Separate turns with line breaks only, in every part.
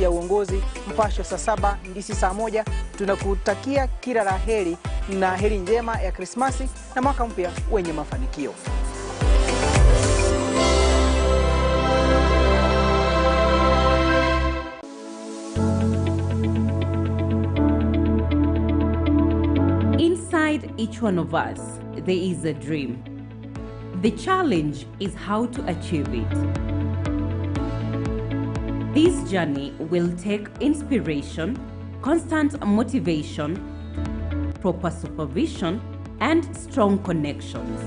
Kamati ya uongozi, Mpasho saa 7, Ndisi saa 1. Tunakutakia kila la heri na heri njema ya Krismasi na mwaka mpya wenye mafanikio.
Inside each one of us, there is a dream. The challenge is how to achieve it. This journey will take inspiration, constant motivation, proper supervision, and strong connections.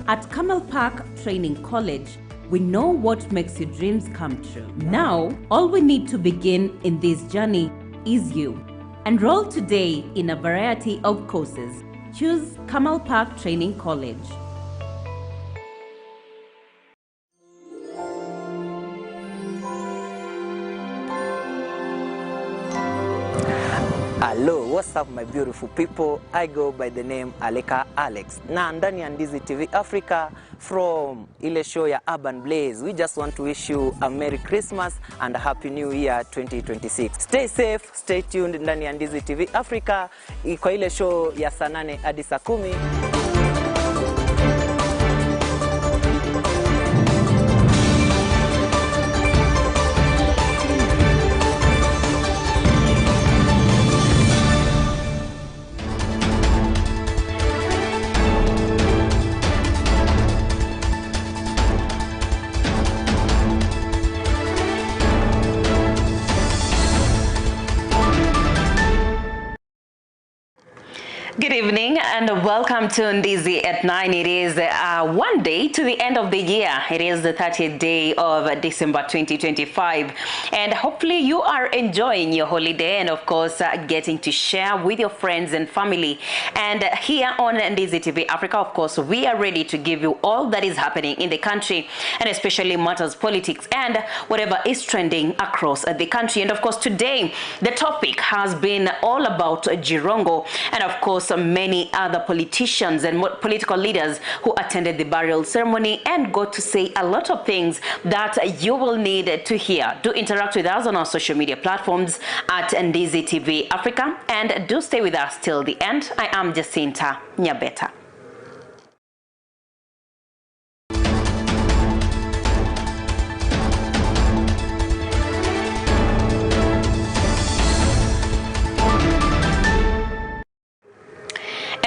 At Camel Park Training College, we know what makes your dreams come true. Now, all we need to begin in this journey is you. Enroll today in a variety of courses. Choose Camel Park Training College.
Hello, what's up my beautiful people? I go by the name Aleka Alex. Na ndani ya Ndizi TV Africa from ile show ya Urban Blaze. We just want to wish you a Merry Christmas and a Happy New Year 2026. Stay safe, stay tuned ndani ya Ndizi TV Africa kwa ile show ya saa 8 hadi saa 10.
Good evening and welcome to Ndizi at 9. It is one day to the end of the year. It is the 30th day of December 2025. And hopefully you are enjoying your holiday and of course getting to share with your friends and family. And here on Ndizi TV Africa, of course, we are ready to give you all that is happening in the country and especially matters politics and whatever is trending across the country. And of course, today, the topic has been all about Jirongo and of course, many other politicians and political leaders who attended the burial ceremony and got to say a lot of things that you will need to hear. Do interact with us on our social media platforms at Ndizi TV Africa and do stay with us till the end. I am Jacinta Nyabeta.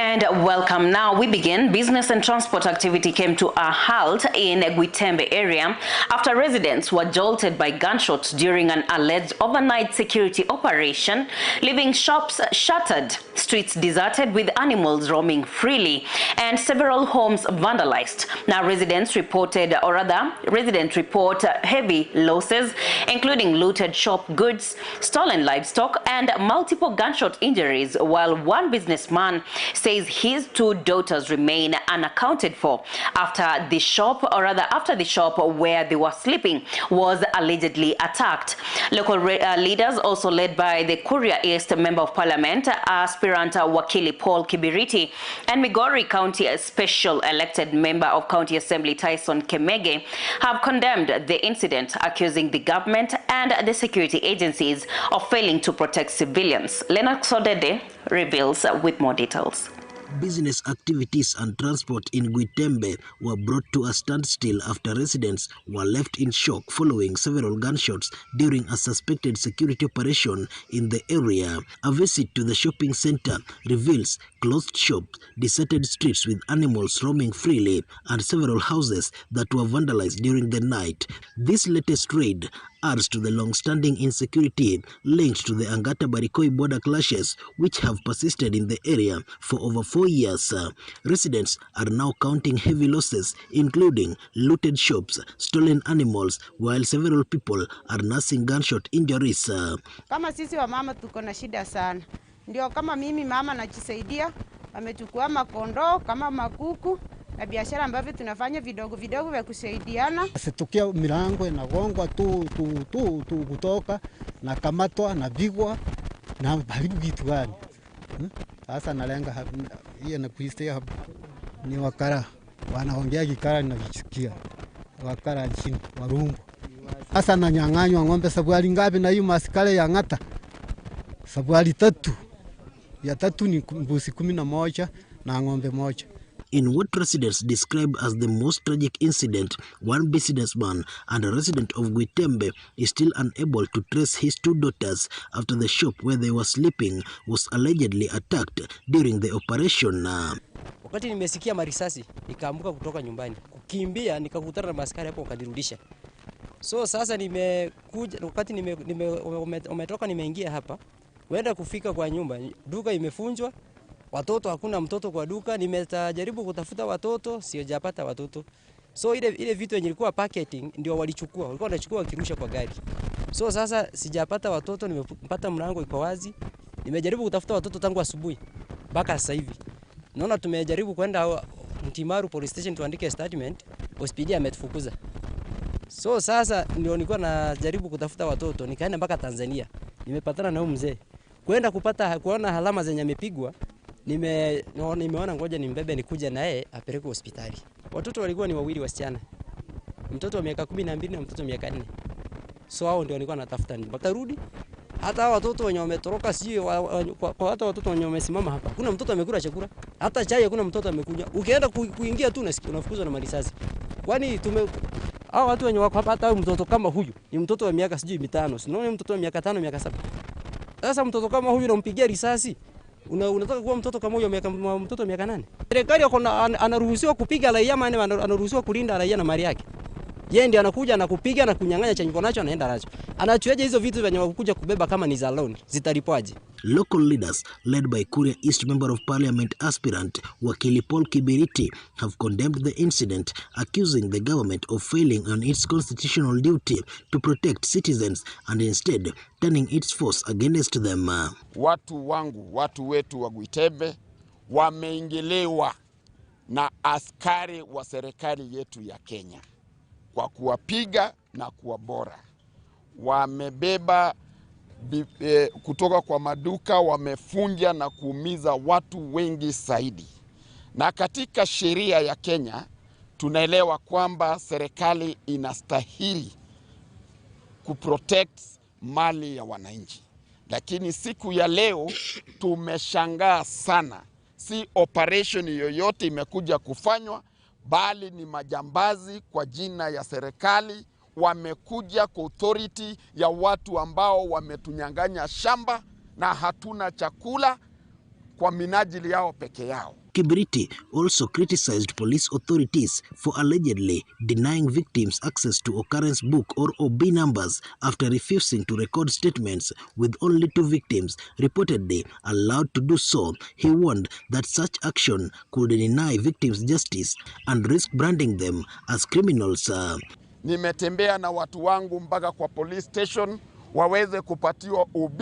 And welcome. Now we begin. Business and transport activity came to a halt in Gwitembe area after residents were jolted by gunshots during an alleged overnight security operation, leaving shops shuttered, streets deserted with animals roaming freely, and several homes vandalized. Now residents reported, or rather, residents report heavy losses, including looted shop goods, stolen livestock, and multiple gunshot injuries, while one businessman says his two daughters remain unaccounted for after the shop, or rather after the shop where they were sleeping was allegedly attacked. Local leaders, also led by the Kuria East Member of Parliament, aspirant Wakili Paul Kibiriti, and Migori County Special Elected Member of County Assembly Tyson Kemege, have condemned the incident, accusing the government and the security agencies of failing to protect civilians. Lennox Odede reveals with more details.
Business activities and transport in Gwitembe were brought to a standstill after residents were left in shock following several gunshots during a suspected security operation in the area. A visit to the shopping center reveals closed shops, deserted streets with animals roaming freely, and several houses that were vandalized during the night. This latest raid adds to the long-standing insecurity linked to the Angata Barikoi border clashes, which have persisted in the area for over 4 years. Residents are now counting heavy losses, including looted shops, stolen animals, while several people are nursing gunshot injuries.
Kama sisi wa mama tuko na shida sana. Ndio kama mimi mama najisaidia, amechukua makondoo kama makuku na biashara ambavyo tunafanya vidogo vidogo vya kusaidiana.
Asitukia milango inagongwa tu tu tu tu kutoka na kamatwa na bigwa na haribu kitu gani. Sasa nalenga hiyo na kuistia hapo ni wakara wanaongea kikara na kisikia wakara nchini warumbo Sasa nanyang'anywa ng'ombe sabuari ngapi na hiyo masikale ya ng'ata? Sabuari 3. Ya 3 ni mbuzi 11 na ng'ombe 1.
In what residents describe as the most tragic incident, one businessman and a resident of Gwitembe is still unable to trace his 2 daughters after the shop where they were sleeping was allegedly attacked during the operation.
Wakati nimesikia marisasi, nikaamka kutoka nyumbani. Kukimbia, nikakutana na maskari hapo wakanirudisha. So sasa nimekuja, wakati nimetoka nimeingia hapa, kwenda kufika kwa nyumba, duka imefunjwa. Watoto, hakuna mtoto kwa duka. Nimejaribu kutafuta watoto, sijapata watoto. So ile vitu yenye ilikuwa packaging ndio walichukua. Walikuwa wanachukua wakirusha kwa gari. So sasa sijapata watoto, nimepata mlango iko wazi. Nimejaribu kutafuta watoto tangu asubuhi mpaka sasa hivi. Naona tumejaribu kwenda Mtimaru Police Station tuandike statement, hospitali ametufukuza. So sasa ndio nilikuwa najaribu kutafuta watoto, nikaenda mpaka Tanzania. Nimepatana na huyu mzee. Kwenda kupata kuona alama zenye amepigwa. Nimeona ngoja nimbebe nikuja naye apelekwe hospitali. Watoto walikuwa ni wawili wasichana. Mtoto wa miaka 12 na mtoto wa miaka 4. So hao ndio nilikuwa natafuta nitarudi. Hata watoto wenye wametoroka sio kwa hata watoto wenye wamesimama hapa. Kuna mtoto amekula chakula, hata chai hakuna mtoto amekunywa. Ukienda kuingia tu unafukuzwa na marisasi. Kwani hao watu wenye wako hapa, hata mtoto kama huyu ni mtoto wa miaka sijui 5, si unaona mtoto wa miaka 5, miaka 7. Sasa mtoto kama huyu unampigia risasi. Unataka kuwa mtoto kama huyo mtoto miaka 8? Serikali anaruhusiwa kupiga raia, maana anaruhusiwa kulinda raia na mali yake. Yeye ndiye anakuja na kupiga na kunyang'anya chenye nacho anaenda nacho. Anachuaje hizo vitu vyenye wakuja kubeba kama ni za loan? Zitalipwaje?
Local leaders led by Kuria East Member of Parliament aspirant Wakili Paul Kibiriti have condemned the incident, accusing the government of failing on its constitutional duty to protect citizens and instead turning its force against them.
Watu wangu, watu wetu wa Gwitembe wameingiliwa na askari wa serikali yetu ya Kenya kwa kuwapiga na kuwabora. Wamebeba kutoka kwa maduka, wamefunja na kuumiza watu wengi zaidi. Na katika sheria ya Kenya tunaelewa kwamba serikali inastahili kuprotect mali ya wananchi. Lakini siku ya leo tumeshangaa sana. Si operation yoyote imekuja kufanywa, bali ni majambazi kwa jina ya serikali wamekuja kwa authority ya watu ambao wametunyang'anya shamba na hatuna chakula kwa minajili yao peke yao.
Kibiriti also criticized police authorities for allegedly denying victims access to occurrence book or OB numbers after refusing to record statements, with only 2 victims reportedly allowed to do so. He warned that such action could deny victims justice and risk branding them as criminals.
Nimetembea na watu wangu mpaka kwa police station waweze kupatiwa OB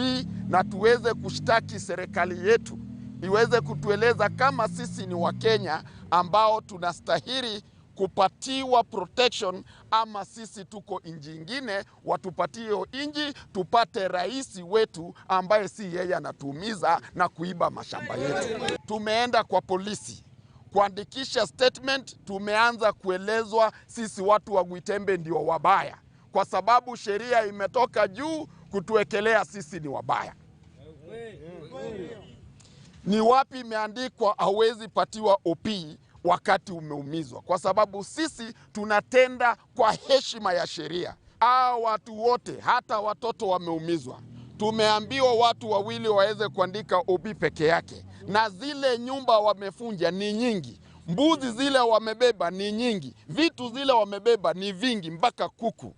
na tuweze kushtaki serikali yetu iweze kutueleza kama sisi ni Wakenya ambao tunastahili kupatiwa protection ama sisi tuko inji ingine, watupatie inji tupate rais wetu ambaye si yeye anatuumiza na kuiba mashamba yetu. Tumeenda kwa polisi kuandikisha statement, tumeanza kuelezwa sisi watu wa Gwitembe ndio wabaya kwa sababu sheria imetoka juu kutuwekelea sisi ni wabaya. Ni wapi imeandikwa hauwezi patiwa OP wakati umeumizwa? Kwa sababu sisi tunatenda kwa heshima ya sheria. Hao watu wote, hata watoto wameumizwa. Tumeambiwa watu wawili waweze kuandika OP peke yake. Na zile nyumba wamefunja ni nyingi. Mbuzi zile wamebeba ni nyingi. Vitu zile wamebeba ni vingi, mpaka kuku.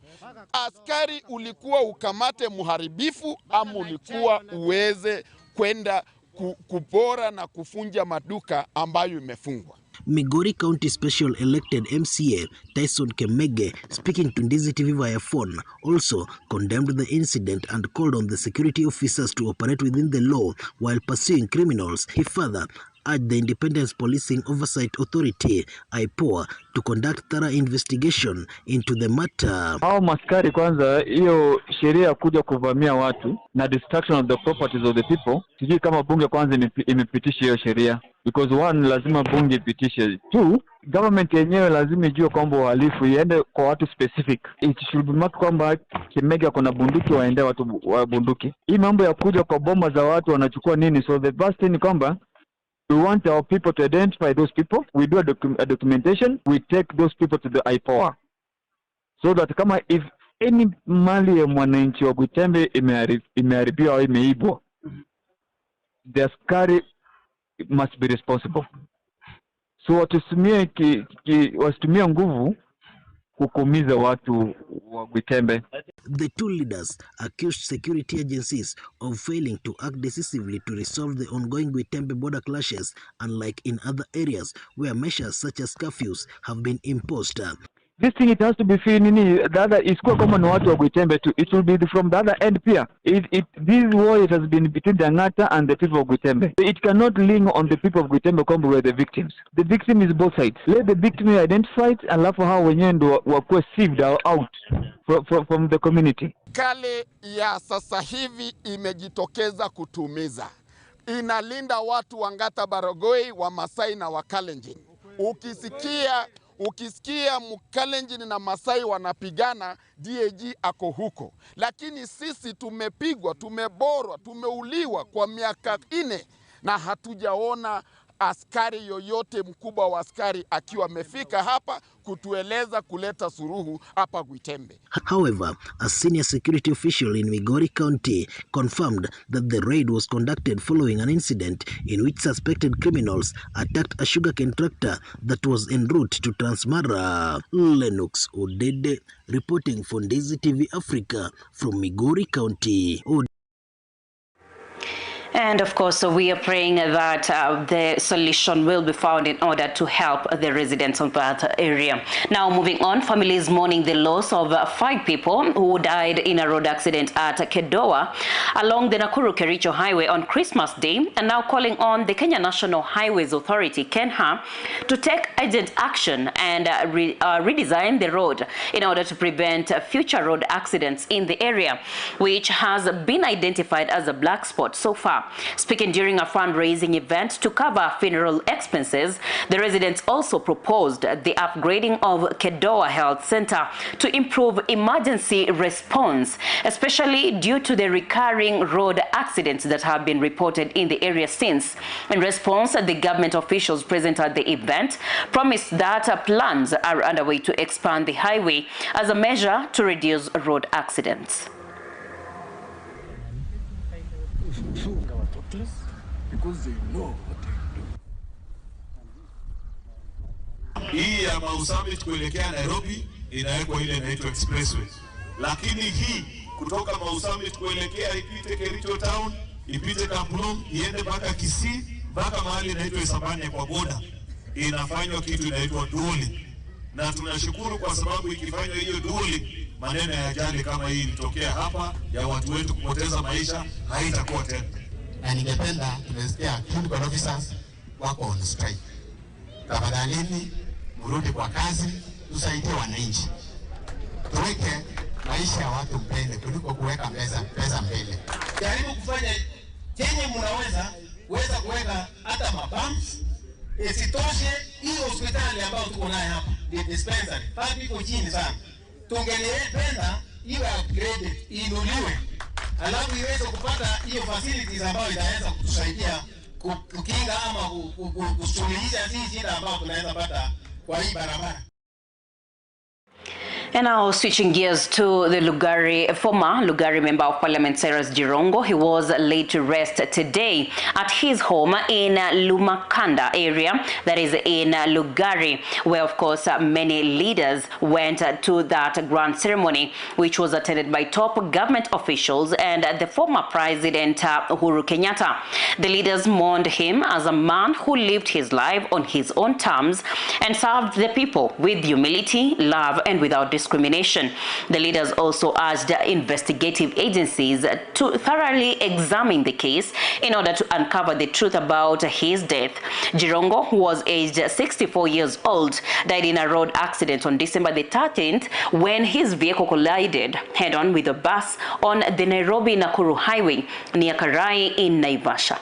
Askari ulikuwa ukamate muharibifu ama ulikuwa uweze kwenda kupora na kufunja maduka ambayo imefungwa?
Migori County Special Elected MCA Tyson Kemege, speaking to Ndizi TV via phone, also condemned the incident and called on the security officers to operate within the law while pursuing criminals. He further urged the Independent Policing Oversight Authority, IPOA, to conduct thorough investigation into the matter.
Hao maskari kwanza, hiyo sheria kuja kuvamia watu na destruction of the properties of the people, sijui kama bunge kwanza imepitisha hiyo sheria. Because one, lazima bunge ipitishe. Two, government yenyewe lazima ijue kwamba uhalifu iende kwa watu specific. It should be marked kwamba Kimega kuna bunduki, waende watu wa bunduki. Hii mambo ya kuja kwa boma za watu wanachukua nini? So the best thing ni kwamba we want our people to identify those people. We do a documentation. We take those people to the IPOA. So that kama if any mali ya mwananchi wa Gwitembe imeharibiwa au imeibwa, the askari must be responsible. So wasitumie nguvu kukumiza watu wa Gwitembe.
The two leaders accused security agencies of failing to act decisively to resolve the ongoing Gwitembe border clashes, unlike in other areas where measures such as curfews have been imposed.
This thing, it has to be free, nini, the other isikuwa kama ni watu wa Gwitembe tu, it will be from the other end pia. It, it this war, it has been between the Angata and the people of Gwitembe. It cannot link on the people of Gwitembe kwamba we are the victims. The victim is both sides. Let the victim be identified, alafu hao wenyewe ndo wakuwe sieved out from the community.
Serikali ya sasa hivi imejitokeza kutumiza, inalinda watu wa Ngata Baragoi, wa Masai na wa Kalenjin. Ukisikia Mkalenjin na Masai wanapigana, DAG ako huko, lakini sisi tumepigwa, tumeborwa, tumeuliwa kwa miaka 4 na hatujaona askari yoyote, mkubwa wa askari akiwa amefika hapa kutueleza kuleta suluhu hapa Gwitembe.
However, a senior security official in Migori County confirmed that the raid was conducted following an incident in which suspected criminals attacked a sugarcane tractor that was en route to Transmara. Lennox Odede reporting for Ndizi TV Africa from Migori County.
And of course, we are praying that the solution will be found in order to help the residents of that area. Now, moving on, families mourning the loss of five people who died in a road accident at Kedowa along the Nakuru-Kericho Highway on Christmas Day and now calling on the Kenya National Highways Authority, KENHA, to take urgent action and redesign the road in order to prevent future road accidents in the area, which has been identified as a black spot so far. Speaking during a fundraising event to cover funeral expenses, the residents also proposed the upgrading of Kedowa Health Center to improve emergency response, especially due to the recurring road accidents that have been reported in the area since. In response, the government officials present at the event promised that plans are underway to expand the highway as a measure to reduce road accidents.
Because they know what they do.
Hii ya Mau Summit kuelekea Nairobi inawekwa ile inaitwa expressway, lakini hii kutoka Mau Summit kuelekea ipite Kericho town, ipite Kaplong, iende mpaka Kisii, mpaka mahali inaitwa Isebania kwa boda, inafanywa kitu inaitwa dually, na tunashukuru kwa sababu ikifanywa hiyo dually, maneno ya ajali kama hii ilitokea hapa ya watu wetu kupoteza maisha haitakuwa tena.
Na ningependa, tumesikia clinical officers wako on strike. Tafadhalini mrudi kwa kazi, tusaidie wananchi, tuweke maisha ya watu mbele kuliko kuweka pesa mbele.
Jaribu kufanya chenye mnaweza kuweza kuweka hata mabumps. Isitoshe, hii hospitali ambayo tuko nayo hapa, the dispensary, pump iko chini sana. Tungelipenda iwe upgraded, iinuliwe, alafu iweze kupata hiyo facilities ambayo itaweza kutusaidia kukinga ama kusuluhisha hii shida ambayo tunaweza pata kwa hii barabara.
And now switching gears to the Lugari, former Lugari Member of Parliament Cyrus Jirongo. He was laid to rest today at his home in Lumakanda area, that is in Lugari, where of course many leaders went to that grand ceremony, which was attended by top government officials and the former President Uhuru Kenyatta. The leaders mourned him as a man who lived his life on his own terms and served the people with humility, love, and without discrimination. The leaders also urged investigative agencies to thoroughly examine the case in order to uncover the truth about his death. Jirongo, who was aged 64 years old, died in a road accident on December the 13th when his vehicle collided head-on with a bus on the Nairobi-Nakuru highway near Karai in Naivasha.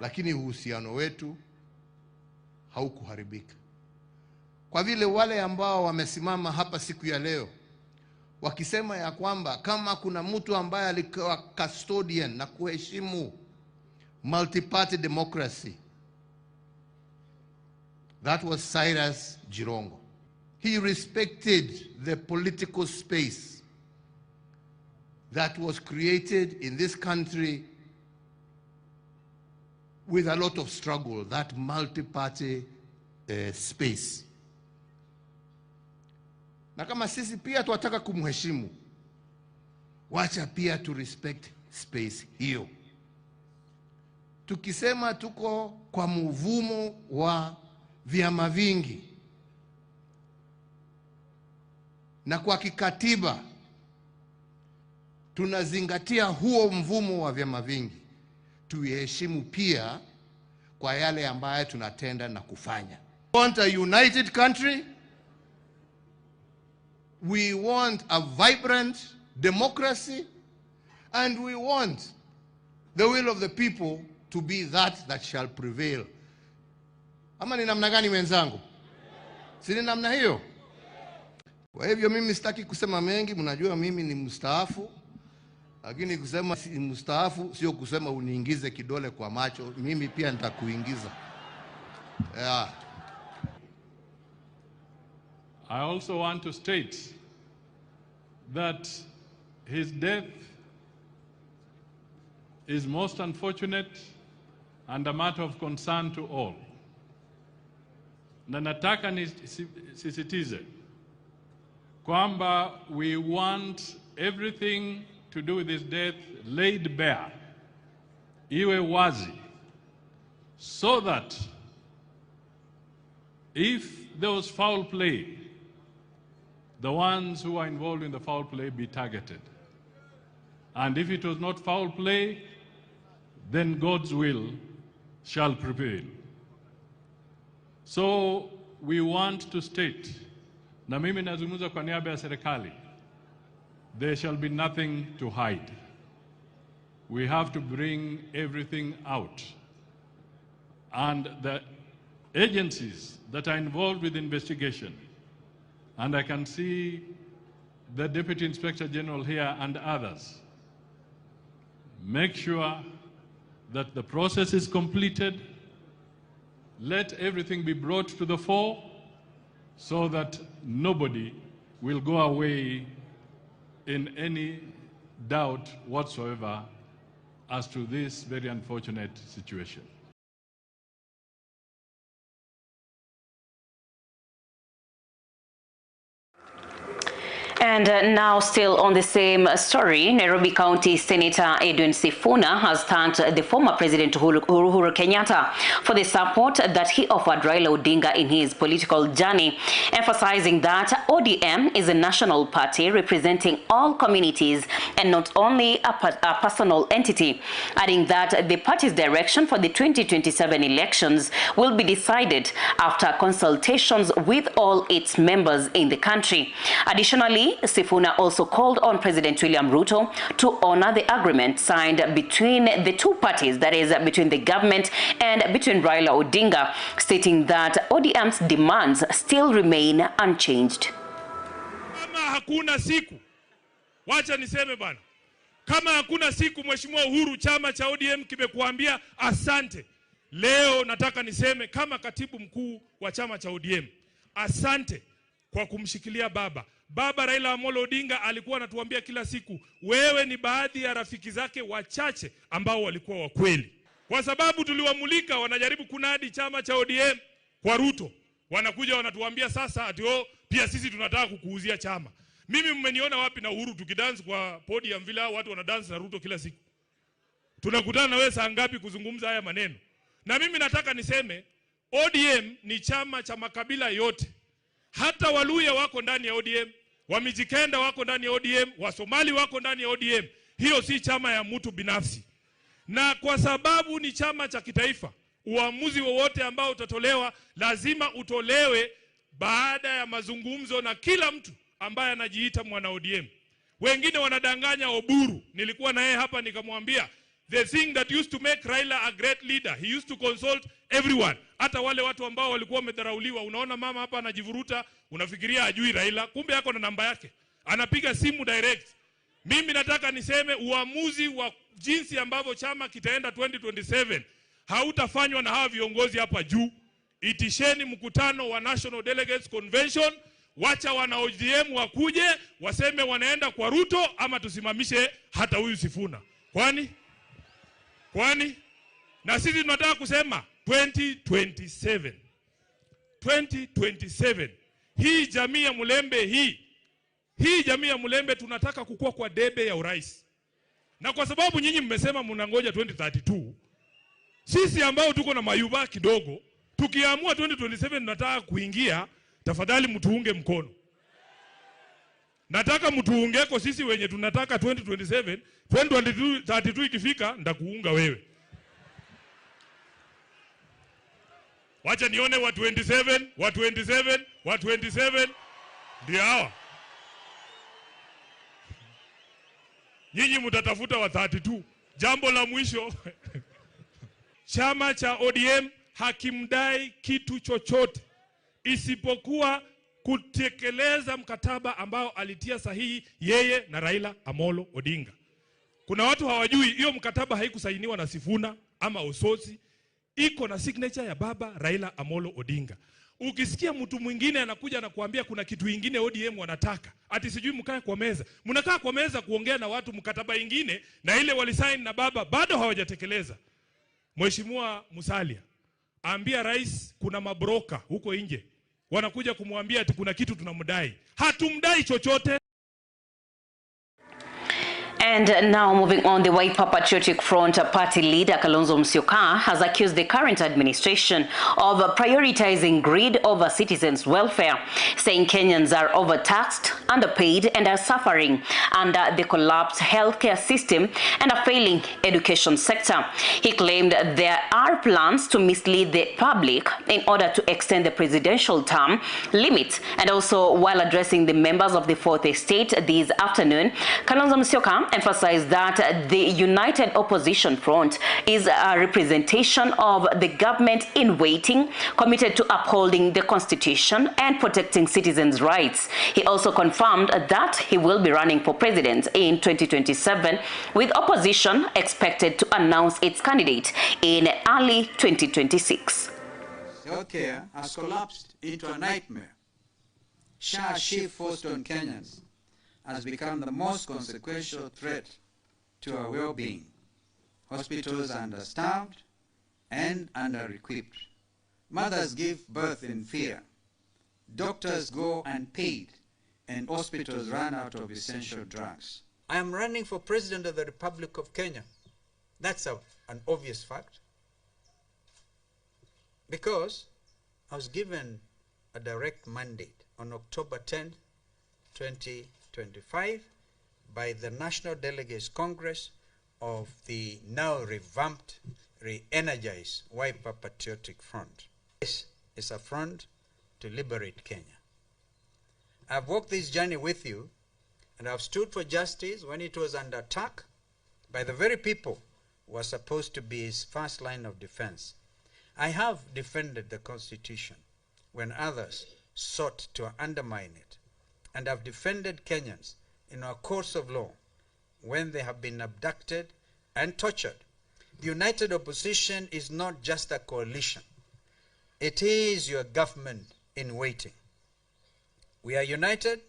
Lakini uhusiano wetu haukuharibika. Kwa vile wale ambao wamesimama hapa siku ya leo wakisema ya kwamba kama kuna mtu ambaye alikuwa custodian na kuheshimu multi-party democracy, that was Cyrus Jirongo. He respected the political space that was created in this country with a lot of struggle, that multi-party space. Na kama sisi pia tuwataka kumheshimu, wacha pia tu respect space hiyo. Tukisema tuko kwa mvumo wa vyama vingi na kwa kikatiba tunazingatia huo mvumo wa vyama vingi, tuiheshimu pia kwa yale ambayo tunatenda na kufanya. We want a united country. We want a vibrant democracy, and we want the will of the people to be that that shall prevail. Ama ni namna gani wenzangu? Si ni namna hiyo? Kwa hivyo mimi sitaki kusema mengi, mnajua mimi ni mstaafu. Lakini kusema si mstaafu sio kusema uniingize kidole kwa macho, mimi pia nitakuingiza. Yeah.
I also want to state that his death is most unfortunate and a matter of concern to all. Na nataka nisisitize kwamba we want everything to do with his death laid bare, iwe wazi, so that if there was foul play, the ones who are involved in the foul play be targeted. And if it was not foul play, then God's will shall prevail. So we want to state, na mimi nazungumza kwa niaba ya serikali, there shall be nothing to hide. We have to bring everything out. And the agencies that are involved with investigation, and I can see the Deputy Inspector General here and others, make sure that the process is completed. Let everything be brought to the fore so that nobody will go away in any doubt whatsoever as to this very unfortunate situation.
And now, still on the same story, Nairobi County Senator Edwin Sifuna has thanked the former President Uhuru Kenyatta for the support that he offered Raila Odinga in his political journey, emphasizing that ODM is a national party representing all communities and not only a personal entity, adding that the party's direction for the 2027 elections will be decided after consultations with all its members in the country. Additionally, Sifuna also called on President William Ruto to honor the agreement signed between the two parties, that is, between the government and between Raila Odinga, stating that ODM's demands still remain unchanged.
Kama hakuna siku, wacha niseme bana, kama hakuna siku Mheshimiwa Uhuru, chama cha ODM kimekuambia asante. Leo nataka niseme kama katibu mkuu wa chama cha ODM, asante kwa kumshikilia baba. Baba Raila Amolo Odinga alikuwa anatuambia kila siku, wewe ni baadhi ya rafiki zake wachache ambao walikuwa wa kweli. Kwa sababu tuliwamulika, wanajaribu kunadi chama cha ODM kwa Ruto. Wanakuja wanatuambia sasa ati oh, pia sisi tunataka kukuuzia chama. Mimi mmeniona wapi na Uhuru tukidance kwa podium vile watu wanadance na Ruto kila siku? Tunakutana na wewe saa ngapi kuzungumza haya maneno? Na mimi nataka niseme ODM ni chama cha makabila yote. Hata Waluya wako ndani ya ODM, Wamijikenda wako ndani ya ODM, Wasomali wako ndani ya ODM. Hiyo si chama ya mtu binafsi. Na kwa sababu ni chama cha kitaifa, uamuzi wowote ambao utatolewa lazima utolewe baada ya mazungumzo na kila mtu ambaye anajiita mwana ODM. Wengine wanadanganya Oburu. Nilikuwa na yeye hapa nikamwambia, The thing that used to make Raila a great leader, he used to consult everyone. Hata wale watu ambao walikuwa wamedharauliwa. Unaona mama hapa anajivuruta, unafikiria ajui Raila, kumbe yako na namba yake. Anapiga simu direct. Mimi nataka niseme uamuzi wa jinsi ambavyo chama kitaenda 2027 hautafanywa na hawa viongozi hapa juu. Itisheni mkutano wa National Delegates Convention, wacha wana ODM wakuje, waseme wanaenda kwa Ruto ama tusimamishe hata huyu Sifuna. Kwani? Kwani? Na sisi tunataka kusema 2027. 2027. Hii jamii ya Mulembe hii jamii ya Mulembe tunataka kukua kwa debe ya urais. Na kwa sababu nyinyi mmesema mnangoja 2032, sisi ambao tuko na mayuba kidogo, tukiamua 2027 tunataka kuingia, tafadhali mtuunge mkono. Nataka mtuungeko sisi wenye tunataka 2027, 2032 ikifika nitakuunga wewe. Wacha nione wa 27, wa 27, wa 27 ndio hawa. Nyinyi mtatafuta wa 32. Jambo la mwisho, chama cha ODM hakimdai kitu chochote isipokuwa kutekeleza mkataba ambao alitia sahihi yeye na Raila Amolo Odinga. Kuna watu hawajui hiyo mkataba haikusainiwa na Sifuna ama Ososi, iko na signature ya baba Raila Amolo Odinga. Ukisikia mtu mwingine anakuja na kuambia kuna kitu kingine ODM wanataka, ati sijui mkae kwa meza. Mnakaa kwa meza kuongea na watu mkataba ingine na ile walisign na baba bado hawajatekeleza. Mheshimiwa Musalia, ambia rais kuna mabroka huko nje wanakuja kumwambia ati kuna kitu tunamdai. Hatumdai chochote.
And now moving on, the Wiper Patriotic Front party leader Kalonzo Musyoka has accused the current administration of prioritizing greed over citizens' welfare, saying Kenyans are overtaxed, underpaid and are suffering under the collapsed healthcare system and a failing education sector. He claimed there are plans to mislead the public in order to extend the presidential term limit. And also, while addressing the members of the Fourth Estate this afternoon, Kalonzo Musyoka emphasized that the United Opposition Front is a representation of the government in waiting, committed to upholding the constitution and protecting citizens' rights. He also confirmed that he will be running for president in 2027, with opposition expected to announce its candidate in early 2026.
Healthcare has collapsed into a nightmare. SHA shift forced on Kenyans has become the most consequential threat to our well-being. Hospitals are understaffed and under-equipped. Mothers give birth in fear. Doctors go unpaid, and hospitals run out of essential drugs. I am running for president of the Republic of Kenya. That's an obvious fact. Because I was given a direct mandate on October 10, 2025 by the National Delegates Congress of the now revamped, re-energized Wiper Patriotic Front. This is a front to liberate Kenya. I've walked this journey with you, and I've stood for justice when it was under attack by the very people who were supposed to be its first line of defense. I have defended the Constitution when others sought to undermine it, and I've defended Kenyans in our courts of law when they have been abducted and tortured. The United Opposition is not just a coalition. It is your government in waiting. We are united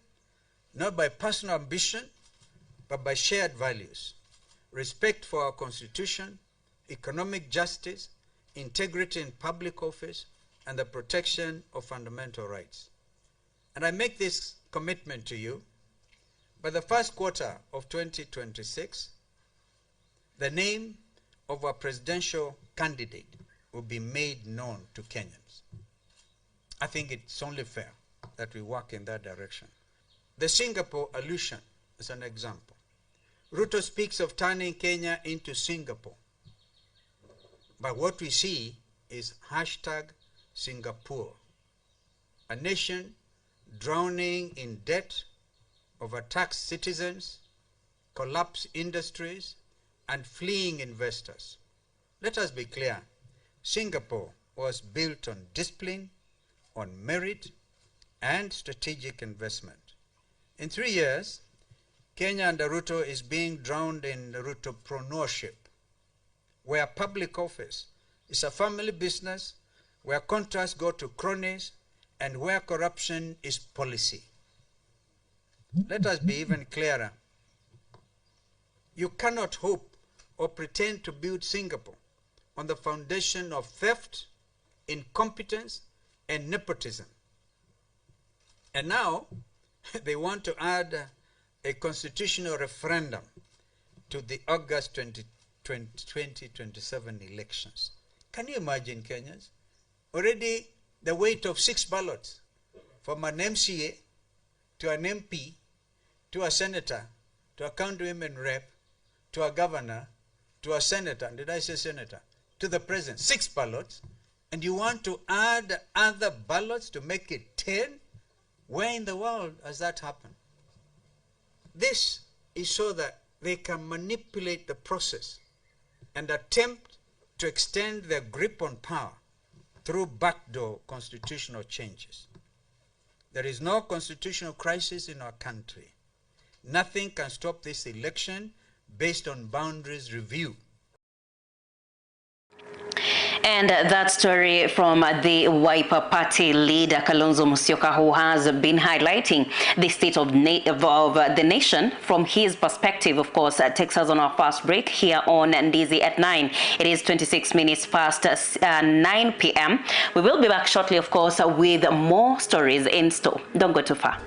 not by personal ambition, but by shared values: respect for our Constitution, economic justice, integrity in public office, and the protection of fundamental rights. And I make this commitment to you. By the first quarter of 2026, the name of our presidential candidate will be made known to Kenyans. I think it's only fair that we work in that direction. The Singapore allusion is an example. Ruto speaks of turning Kenya into Singapore. But what we see is hashtag Singapore, a nation drowning in debt, overtaxed citizens, collapsed industries, and fleeing investors. Let us be clear. Singapore was built on discipline, on merit, and strategic investment. In 3 years, Kenya under Ruto is being drowned in Rutopreneurship, where public office is a family business, where contracts go to cronies, and where corruption is policy. Let us be even clearer. You cannot hope or pretend to build Singapore on the foundation of theft, incompetence, and nepotism. And now they want to add a constitutional referendum to the August 2027 elections. Can you imagine, Kenyans? Already the weight of 6 ballots from an MCA to an MP, to a senator, to a county women rep, to a governor, to a senator, did I say senator? To the president, 6 ballots, and you want to add other ballots to make it 10? Where in the world has that happened? This is so that they can manipulate the process and attempt to extend their grip on power through backdoor constitutional changes. There is no constitutional crisis in our country. Nothing can stop this election based on boundaries review.
And that story from the Wiper Party leader, Kalonzo Musyoka, who has been highlighting the state of the nation from his perspective, of course, takes us on our first break here on Ndizi at 9. It is 26 minutes past 9 p.m. We will be back shortly, of course, with more stories in store. Don't go too far.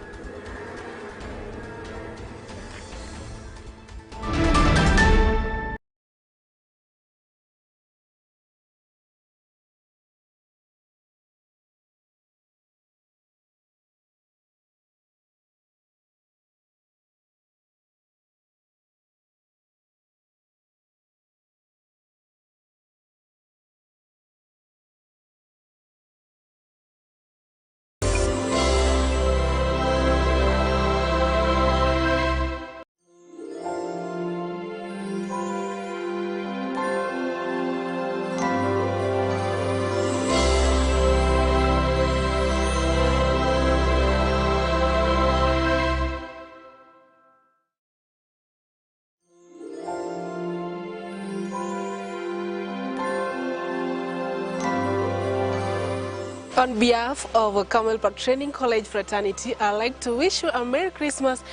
On behalf of Camel Park Training College fraternity, I'd like to wish you a Merry Christmas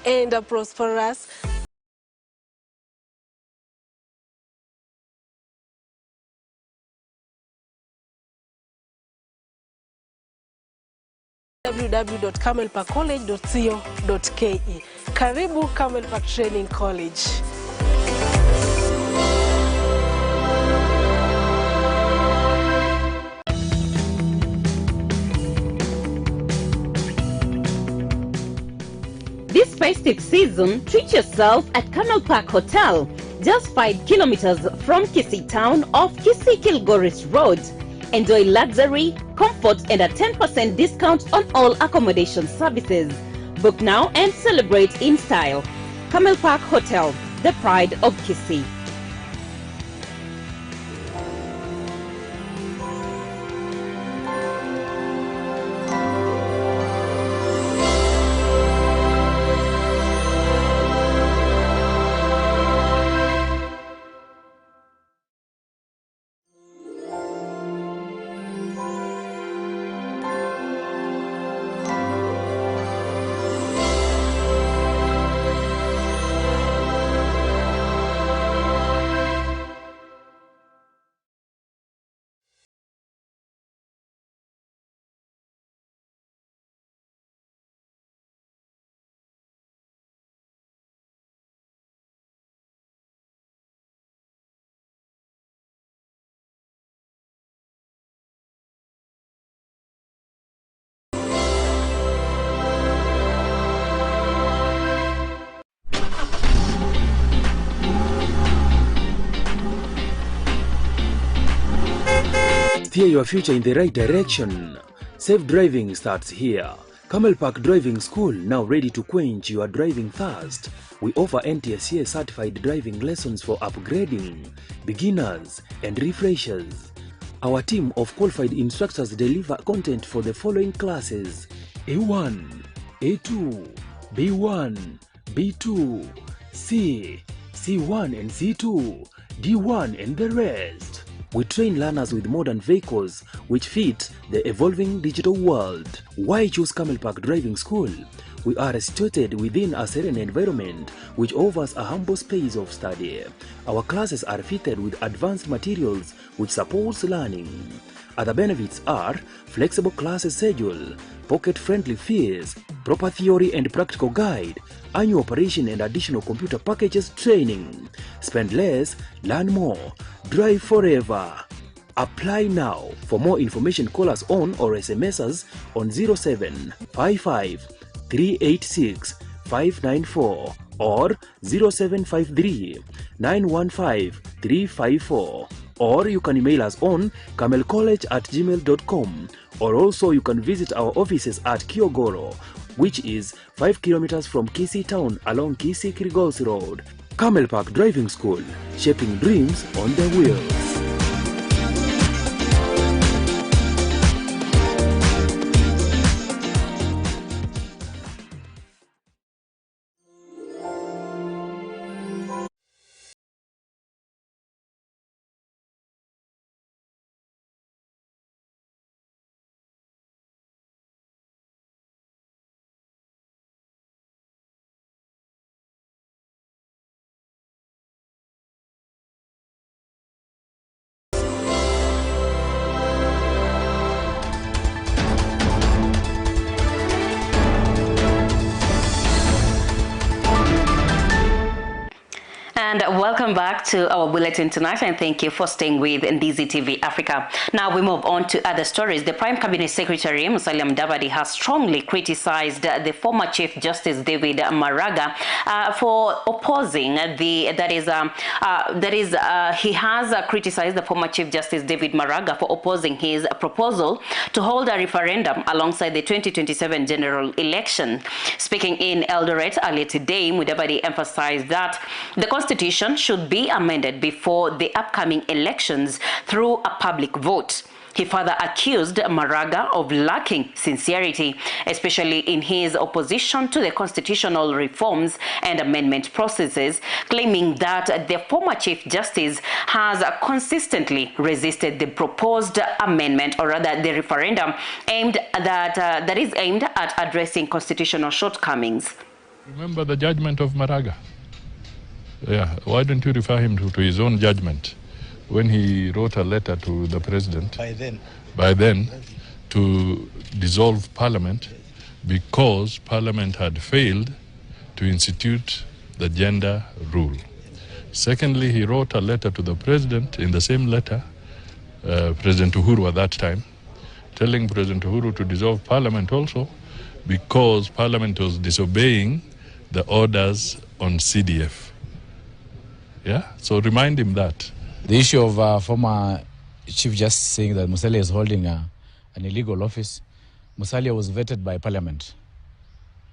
and a prosperous www.camelparkcollege.co.ke. Karibu Camel Park Training College.
This festive season, treat yourself at Camel Park Hotel, just 5 kilometers from Kisii Town off Kisii Kilgoris Road. Enjoy luxury, comfort and a 10% discount on all accommodation services. Book now and celebrate in style. Camel Park Hotel, the pride of Kisii.
Steer your future in the right direction. Safe driving starts here. Camel Park Driving School, now ready to quench your driving thirst. We offer NTSA certified driving lessons for upgrading, beginners, and refreshers. Our team of qualified instructors deliver content for the following classes: A1, A2, B1, B2, C, C1 and C2, D1 and the rest. We train learners with modern vehicles which fit the evolving digital world. Why choose Camel Park Driving School? We are situated within a serene environment which offers a humble space of study. Our classes are fitted with advanced materials which supports learning. Other benefits are flexible class schedule, pocket-friendly fees, proper theory and practical guide, annual operation and additional computer packages training. Spend less, learn more, drive forever. Apply now. For more information, call us on or SMS us on 0755 386 594 or 0753 915 354. Or you can email us on camelcollege@gmail.com, or also you can visit our offices at Kiogoro, which is 5 kilometers from Kisii town along Kisii Kirigosi Road. Camel Park Driving School, shaping dreams on the wheels.
And welcome back to our bulletin tonight, and thank you for staying with Ndizi TV Africa. Now we move on to other stories. The Prime Cabinet Secretary Musalia Mudavadi has strongly criticized the former Chief Justice David Maraga for opposing the he has criticized the former Chief Justice David Maraga for opposing his proposal to hold a referendum alongside the 2027 general election. Speaking in Eldoret earlier today, Mudavadi emphasized that the Constitution should be amended before the upcoming elections through a public vote. He further accused Maraga of lacking sincerity, especially in his opposition to the constitutional reforms and amendment processes, claiming that the former Chief Justice has consistently resisted the proposed amendment, or rather the referendum aimed that is aimed at addressing constitutional shortcomings.
Remember the judgment of Maraga. Yeah, why don't you refer him to his own judgment when he wrote a letter to the president by then to dissolve parliament because parliament had failed to institute the gender rule. Secondly, he wrote a letter to the president in the same letter, President Uhuru at that time, telling President Uhuru to dissolve parliament also because parliament was disobeying the orders on CDF. Yeah, so remind him that.
The issue of former Chief Justice saying that Musalia is holding an illegal office. Musalia was vetted by Parliament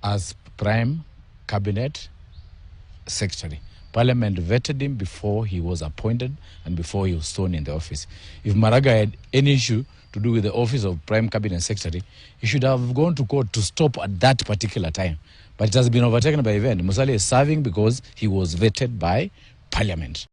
as Prime Cabinet Secretary. Parliament vetted him before he was appointed and before he was sworn in the office. If Maraga had any issue to do with the office of Prime Cabinet Secretary, he should have gone to court to stop at that particular time. But it has been overtaken by event. Musalia is serving because he was vetted by Parliament.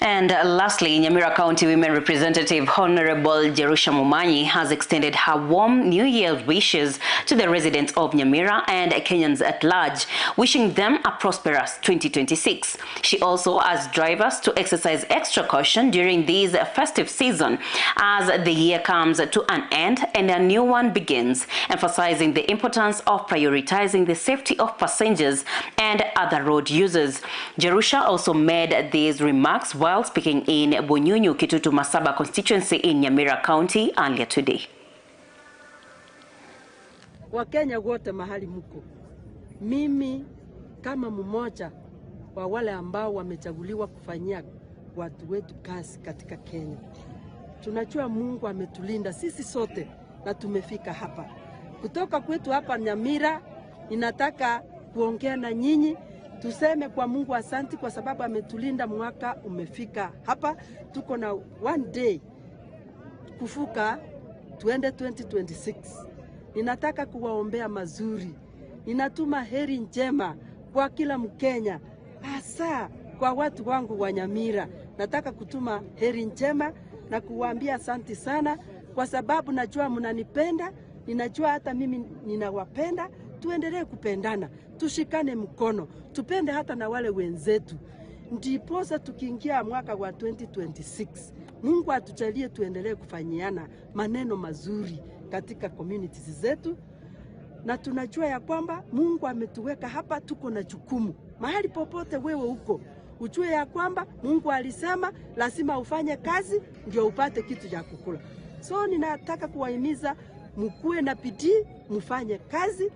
And lastly, Nyamira County Women Representative Honorable Jerusha Momanyi has extended her warm New Year wishes to the residents of Nyamira and Kenyans at large, wishing them a prosperous 2026. She also asked drivers to exercise extra caution during this festive season as the year comes to an end and a new one begins, emphasizing the importance of prioritizing the safety of passengers and other road users. Jerusha also made these remarks while speaking in Bonyunyu, Kitutu Masaba constituency in Nyamira County earlier today.
Wakenya wote mahali muko, mimi kama mmoja wa wale ambao wamechaguliwa kufanyia watu wetu kazi katika Kenya, tunajua Mungu ametulinda sisi sote na tumefika hapa. Kutoka kwetu hapa Nyamira, ninataka kuongea na nyinyi. Tuseme kwa Mungu asanti kwa sababu ametulinda, mwaka umefika hapa. Tuko na one day kufuka tuende 2026. Ninataka kuwaombea mazuri. Ninatuma heri njema kwa kila Mkenya, hasa kwa watu wangu wa Nyamira. Nataka kutuma heri njema na kuwaambia asanti sana kwa sababu najua mnanipenda, ninajua hata mimi ninawapenda. Tuendelee kupendana, tushikane mkono, tupende hata na wale wenzetu. Ndiposa tukiingia mwaka wa 2026, Mungu atujalie tuendelee kufanyiana maneno mazuri katika communities zetu. Na tunajua ya kwamba Mungu ametuweka hapa, tuko na jukumu. Mahali popote wewe uko, ujue ya kwamba Mungu alisema lazima ufanye kazi ndio upate kitu cha kukula. So ninataka kuwahimiza mkuwe na bidii, mfanye kazi,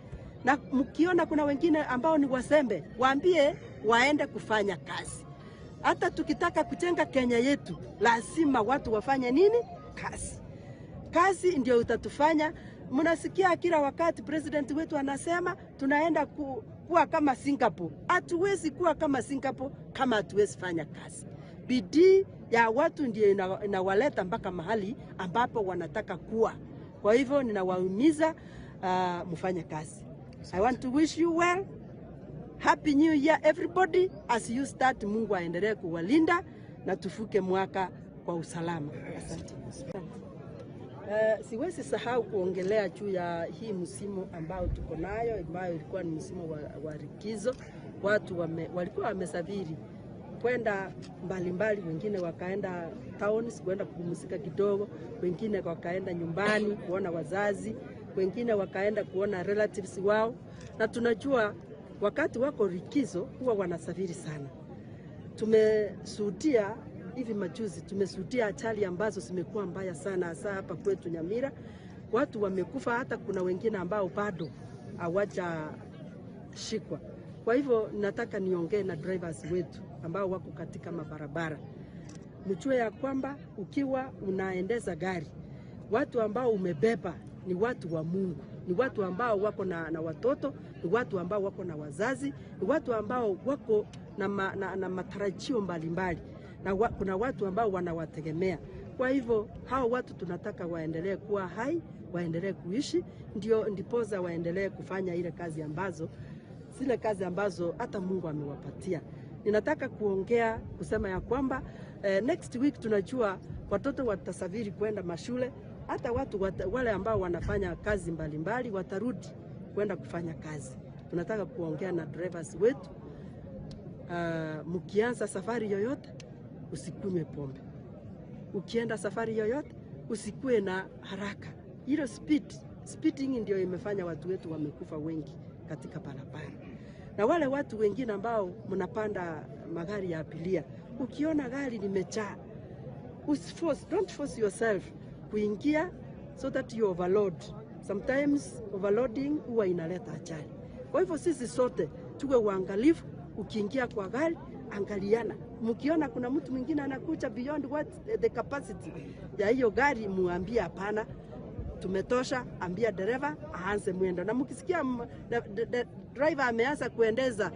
na mkiona kuna wengine ambao ni wasembe, waambie waende kufanya kazi. Hata tukitaka kujenga Kenya yetu, lazima watu wafanye nini? Kazi. Kazi ndio utatufanya. Mnasikia kila wakati president wetu anasema tunaenda kuwa kama Singapore. Hatuwezi kuwa kama Singapore kama hatuwezi fanya kazi. Bidii ya watu ndio inawaleta mpaka mahali ambapo wanataka kuwa. Kwa hivyo ninawahimiza mfanye kazi. I want to wish you well. Happy New Year everybody. As you start, Mungu aendelee kuwalinda na tufuke mwaka kwa usalama. Asante. Siwezi sahau kuongelea juu ya hii msimu ambao tuko nayo, ambayo ilikuwa ni msimu wa likizo. Watu walikuwa wamesafiri kwenda mbalimbali, wengine wakaenda towns kwenda kupumzika kidogo, wengine wakaenda nyumbani kuona wazazi, wengine wakaenda kuona relatives wao. Na tunajua wakati wako likizo huwa wanasafiri sana. Tumeshuhudia hivi majuzi, tumeshuhudia ajali ambazo zimekuwa mbaya sana, hasa hapa kwetu Nyamira. Watu wamekufa, hata kuna wengine ambao bado hawajashikwa. Kwa hivyo nataka niongee na drivers wetu ambao wako katika mabarabara. Mjue ya kwamba ukiwa unaendeza gari, watu ambao umebeba ni watu wa Mungu, ni watu ambao wako na watoto, ni watu ambao wako na wazazi, ni watu ambao wako na matarajio mbalimbali, na kuna watu ambao wanawategemea. Kwa hivyo hao watu tunataka waendelee kuwa hai, waendelee kuishi, ndio ndiposa waendelee kufanya ile kazi ambazo, zile kazi ambazo hata Mungu amewapatia. Ninataka kuongea kusema ya kwamba next week tunajua watoto watasafiri kwenda mashule, hata watu wale ambao wanafanya kazi mbalimbali watarudi kwenda kufanya kazi. Tunataka kuongea na drivers wetu, mkianza safari yoyote usikunywe pombe. Ukienda safari yoyote usikuwe na haraka. Hilo speeding ndio imefanya watu wetu wamekufa wengi katika barabara. Na wale watu wengine ambao mnapanda magari ya abiria, ukiona gari limejaa, don't force yourself kuingia so that you overload. Sometimes overloading huwa inaleta ajali. Kwa hivyo sisi sote tuwe waangalifu. Ukiingia kwa gari, angaliana. Mkiona kuna mtu mwingine anakuja beyond what the capacity ya hiyo gari, muambie hapana, tumetosha, ambia dereva aanze mwendo. Na mkisikia driver ameanza kuendeza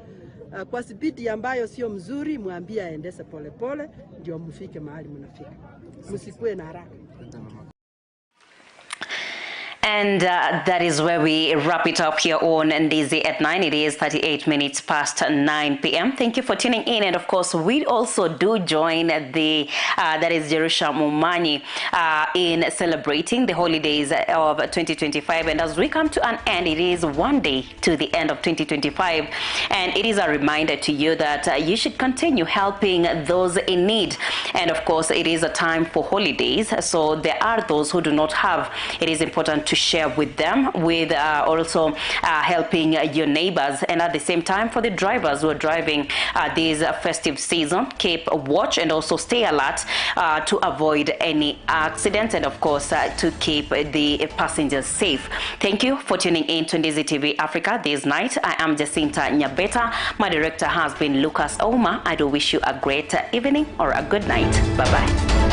kwa spidi ambayo sio mzuri, muambie aendeze pole pole ndio mfike mahali mnafika. Msikuwe na haraka.
And that is where we wrap it up here on Ndizi at 9. It is 38 minutes past 9 p.m. Thank you for tuning in. And of course, we also do join the, that is Jerusha Momanyi, in celebrating the holidays of 2025. And as we come to an end, it is one day to the end of 2025. And it is a reminder to you that you should continue helping those in need. And of course, it is a time for holidays. So there are those who do not have. It is important to share with them, with also helping your neighbors. And at the same time, for the drivers who are driving this festive season, keep watch and also stay alert to avoid any accidents, and of course to keep the passengers safe. Thank you for tuning in to Ndizi TV Africa this night. I am Jacinta Nyabeta. My director has been Lucas Ouma. I do wish you a great evening or a good night. Bye-bye.